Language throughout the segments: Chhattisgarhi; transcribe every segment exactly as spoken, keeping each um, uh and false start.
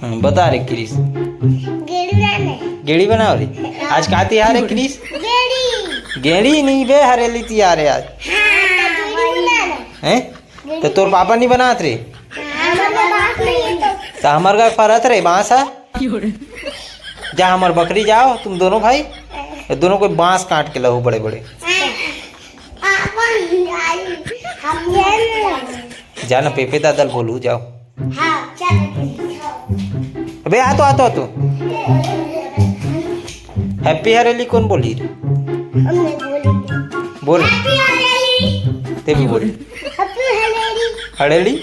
हाँ, बता रे क्रिस। गेड़ी बनाने। गेड़ी बनाओ रे। आज का तिहार है क्रिस? गेड़ी। गेड़ी नहीं बे, हरेली तिहार है आज। हाँ, तो गेड़ी बनाने। हैं? तो तोर पापा नहीं बनात रे? हाँ, हमारे पास नहीं है तो। तो हमार का फरत रे बांस है? जा हमार बकरी, जाओ तुम दोनों भाई, ये दोनों कोई बांस काट के लाओ बड़े बड़े। पापा नहीं आई, हम ये नहीं। जा ना, पेपे दादा ल बोलू, जाओ। हाँ, चल। अबे आ तो, आ तो, आ तो। हैप्पी हरेली कोन बोली रे? हमने बोली। बोल। हैप्पी हरेली। ते भी बोल। हैप्पी हरेली। हरेली।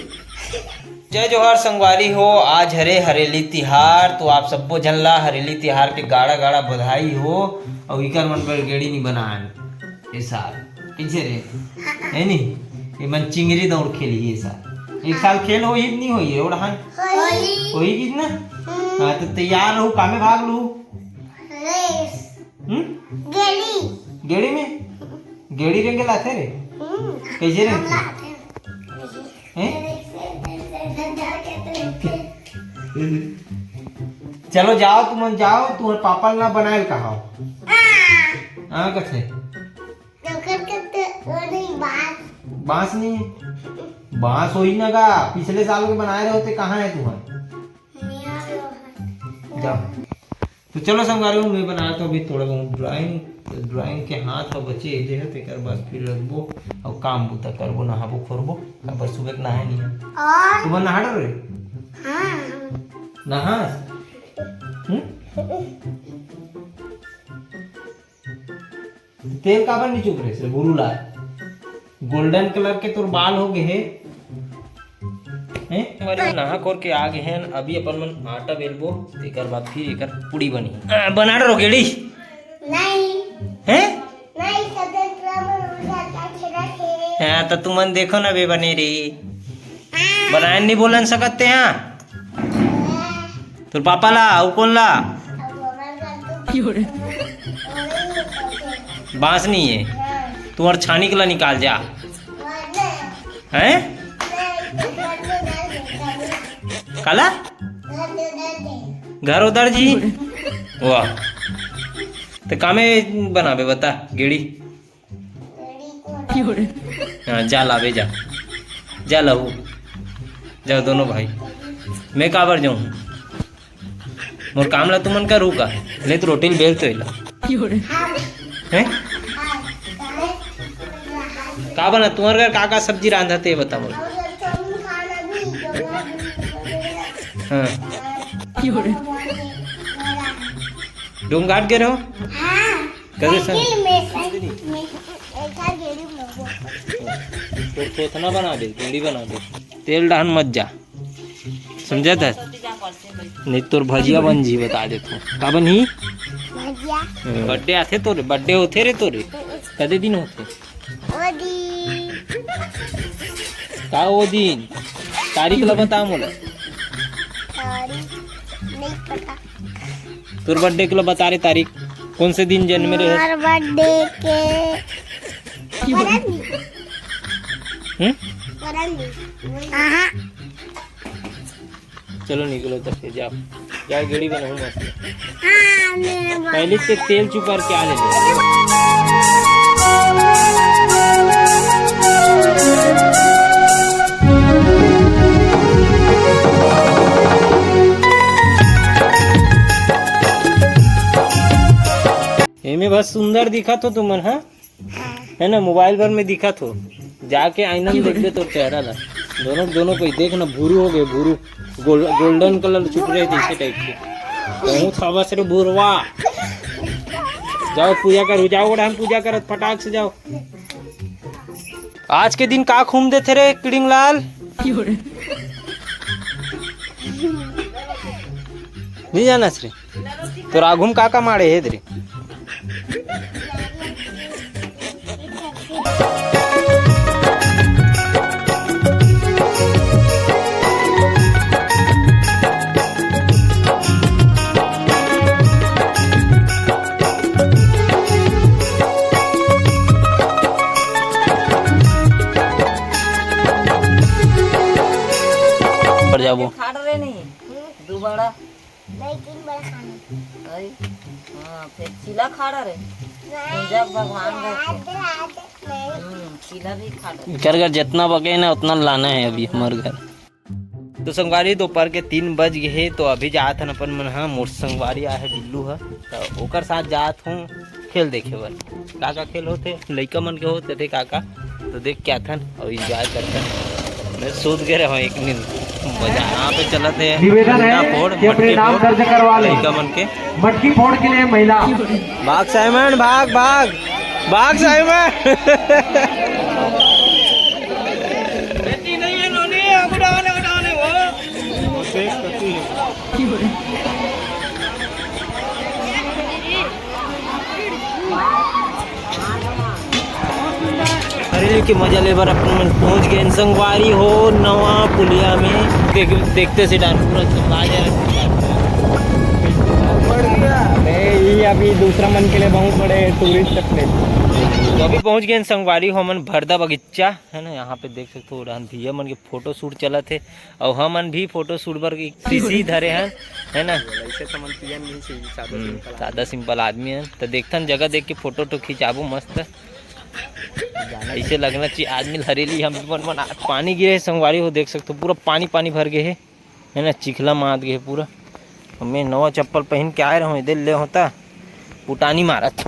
जय जोहार संगवारी हो, आज हरे हरेली तिहार, तो आप सब्बो झन ला हरेली तिहार के गाड़ा गाड़ा बधाई हो। अउ इकर मन बर गेड़ी नी बनान। ए साल कइसे रे? है नी? ये मन चिंगरी दौड़ खेली ये साल। एक साल खेल होही कि नहीं होही रे ओड़हन? होही। होही कि ना? हम्म। हाँ, तो तैयार रहू, कामे भाग लू। रेस। हम्म? गेड़ी। गेड़ी में? गेड़ी रेंगे लाथे रे? हम्म। कइसे रेंगे? हम लाथे। हैं? चलो जाओ, तुमन जाओ, तुम्हारे पापा ला बनाए ल कहाओ। हाँ। हाँ, कथे? ओकर कथे वो नहीं, बांस। बांस नहीं है? बांस होही ना गा, पिछले साल के बनाए रहे होते, कहाँ है तुम्हारे? नहीं आ रहा है। जाओ। तो चलो संगवारी हो, मैं बनात हूँ अभी थोड़ा बहुत ड्राइंग। ड्राइंग के हाथ ह बचे हे जे ह, तेकर बाद फिर रखबो अउ काम बुता करबो, नहाबो खोरबो। काबर सुबह के नहाए नहीं है। और सुबह नहा डर रे? हाँ। नहा? हम्म? तेल काबर नहीं चुप रहे से बुरू ला? गोल्डन कलर के तोर बाल हो गए हे। हैं? हमारे नहा खोर के आ गए हैं, अभी अपन मन आटा बेलबो, तेकर बाद फिर एकर पूड़ी बनी। आ, बना डरो गेड़ी। नहीं। हैं? नहीं, तबीयत खराब हो जाता है, खेला खेले। हाँ, तो तुमन देखो ना बे बने रे। हाँ। बनाए नहीं बोलन सकते हैं। हाँ। तोर पापा ला, अउ कोन ला? बांस नहीं है, तू हर छानी के ला निकाल जा। हैं? काला? घर उधर जी। वाह, तो कामे बनाबे बता गेड़ी। हाँ, जा लाबे, जा, जा लहू, जाओ दोनों भाई। मैं काबर जाऊँ? मोर काम ला तुमन करू का? ले तो रोटी ल बेल तो एला। हैं? का बना तुम्हारे घर? का का सब्जी रांधा ते बता मोला। हाँ। डोंगाट गे रहो। हाँ। कदे सन? साइकिल में, साइकिल में। एक बार गेड़ी में वो। तो थोथना बना दे, गेड़ी बना दे। तेल डाहन मत जा, समझत हस? नहीं तोर भजिया बन जी, बता देत हूँ। का बनही? भजिया। बर्थडे आथे तोरे, बर्थडे होथे रे तोरे। कदे दिन होथे? ओ दिन। का ओ दिन? तारीख ला बता मोला। तारीख नहीं पता। तोर बर्थडे के ला बता रे तारीख, कौन से दिन जन्मे रहे? मोर बर्थडे के करन दिन। हम्म? करन दिन। आहा। चलो निकलो तब से, जाओ, जाओ गेड़ी बनाओ मस्त। हाँ, मैं पहले से तेल चुपर के आ ले। एमे बस सुंदर दिखत हो तुमन, हाँ? है ना, मोबाइल भर में दिखत हो, जाके आईना में देख ले तोर चेहरा ला। दोनों, दोनों कोई देख ना, भूरू हो गए, भूरू, गोल-, गोल्डन कलर छुट रहे जैसे टाइप के। कहूँ था बस रे भूरवा। जाओ पूजा करो, जाओ ओढ़ान पूजा करत, फटाक से जाओ। आज के दिन का घूम देथे रे किड़िंग लाल? नहीं जाना रे। तोर आघू म का का माड़े हे दे रे? जाबो। खाड़ रे नहीं, दू बड़ा। नहीं, तीन बड़ा खाना। आई? हाँ, फिर चीला खाड़ा रे। नहीं, जग भगवान रे। हम्म, चीला भी खाड़ा। कर कर जितना बगे ना, उतना लाना है अभी हमारे घर। तो संगवारी, दोपहर के तीन बज गए हे, तो अभी जात हन अपन मन ह, मोर संगवारी आए हे बिल्लू ह, तो ओकर साथ जात हूँ खेल देखे बर। का का खेल होथे, लइका मन के होथे थे का का, तो देख के आथन और एंजॉय करथन। मैं सूत गए रहो एक नींद, मजा। यहाँ पे चलत है निवेदन है झंडा फोड़, कि अपने मटकी नाम फोड़, दर्ज करवा लें। लइका मन के मटकी फोड़ के लिए महिला। भाग साइमन, भाग, भाग, भाग साइमन। अरे, के मजा ले बर अपन मन पहुंच गए संगवारी हो नवा पुलिया में। देख, देखते से डर पूरा चुपा जाए। अरे, ये अभी दूसरा मन के लिए बहुत बड़े टूरिस्ट प्लेस। तो अभी पहुंच गए संगवारी हो हमन भरदा बगीचा, है ना। यहाँ पे देख सकते हो, उड़ान भैया मन के फोटो शूट चलत हे, और हमन भी फोटो शूट बर एक शीशी धरे हन, है ना। ऐसे तो मन पियन नहीं चाहिए, सादा हम्म, सिंपल सादा आदमी। सिंपल आदमी है, तो देखथन जगह देख के फोटो तो खिंचाबो मस्त। ऐसे लगना चाहिए आदमी हरेली हम मन मन। पानी गिरे हे संगवारी हो, देख सकते हो पूरा पानी पानी भर गए हे, है ना, चिखला मात गए हे पूरा। मैं नवा चप्पल पहन के आए रहूँ, इधर ले होता पुटानी मारत।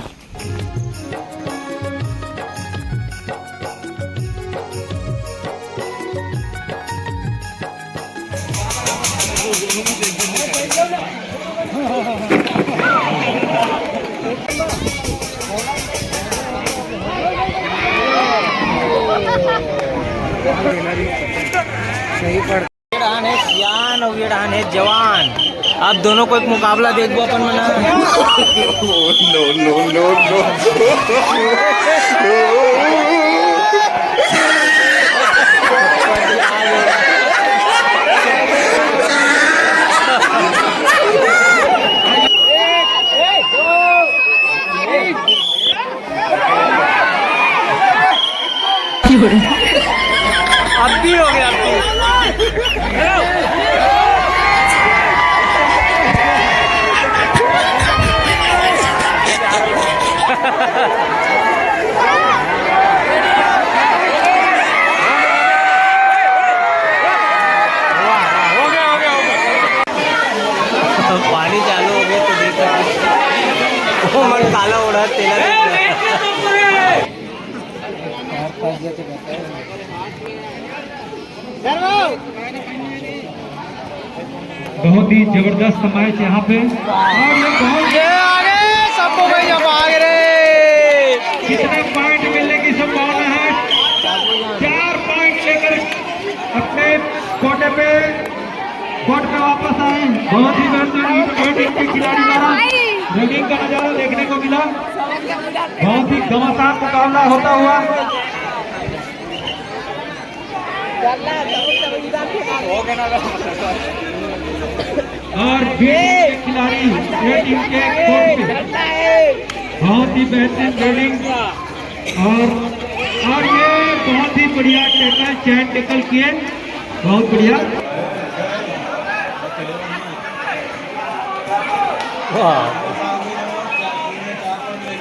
सही पड़। ये डहान है सियान और ये डहान है जवान। अब दोनों को एक मुकाबला देखबो अपन मना। No, no, no, no। अब भी हो गया, अब भी। पानी चालू हो गया तो देखो, वो मन काला उड़ा तेला। बहुत ही जबरदस्त मैच यहाँ पे। और ये बहुत ये आ गए, सबको भाई अब आ गए रे। कितने पॉइंट मिलने की संभावना है? चार पॉइंट लेकर अपने कोटे पे, कोर्ट पे वापस आए। बहुत ही बेहतरीन रेडिंग के खिलाड़ी द्वारा रेडिंग का नजारा देखने को मिला। बहुत ही घमासान मुकाबला होता हुआ। और बीच के खिलाड़ी ए टीम के कोर्ट पे बहुत ही बेहतरीन रेडिंग। और, और ये बहुत ही बढ़िया टैकल, चैन टैकल किए, बहुत बढ़िया।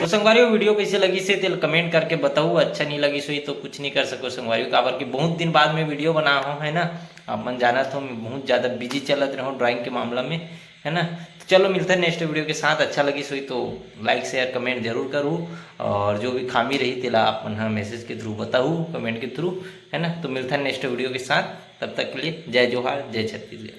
तो संगवारी, वीडियो कैसे लगिस हे तेला कमेंट करके बताओ। अच्छा नहीं लगिस होही तो कुछ नहीं कर सको संगवारी, काबर कि बहुत दिन बाद में वीडियो बना हो, है ना। आप मन जानत हो, मैं बहुत ज़्यादा बिजी चलत रहूँ ड्राइंग के मामला में, है ना। तो चलो, मिलते हैं नेक्स्ट वीडियो के साथ। अच्छा लगिस होही तो लाइक, शेयर, कमेंट जरूर करो, और जो भी खामी रही तेला आप मन ह मैसेज के थ्रू बताओ, कमेंट के थ्रू, है ना। तो मिलते हैं नेक्स्ट वीडियो के साथ, तब तक के लिए जय जोहार, जय छत्तीसगढ़।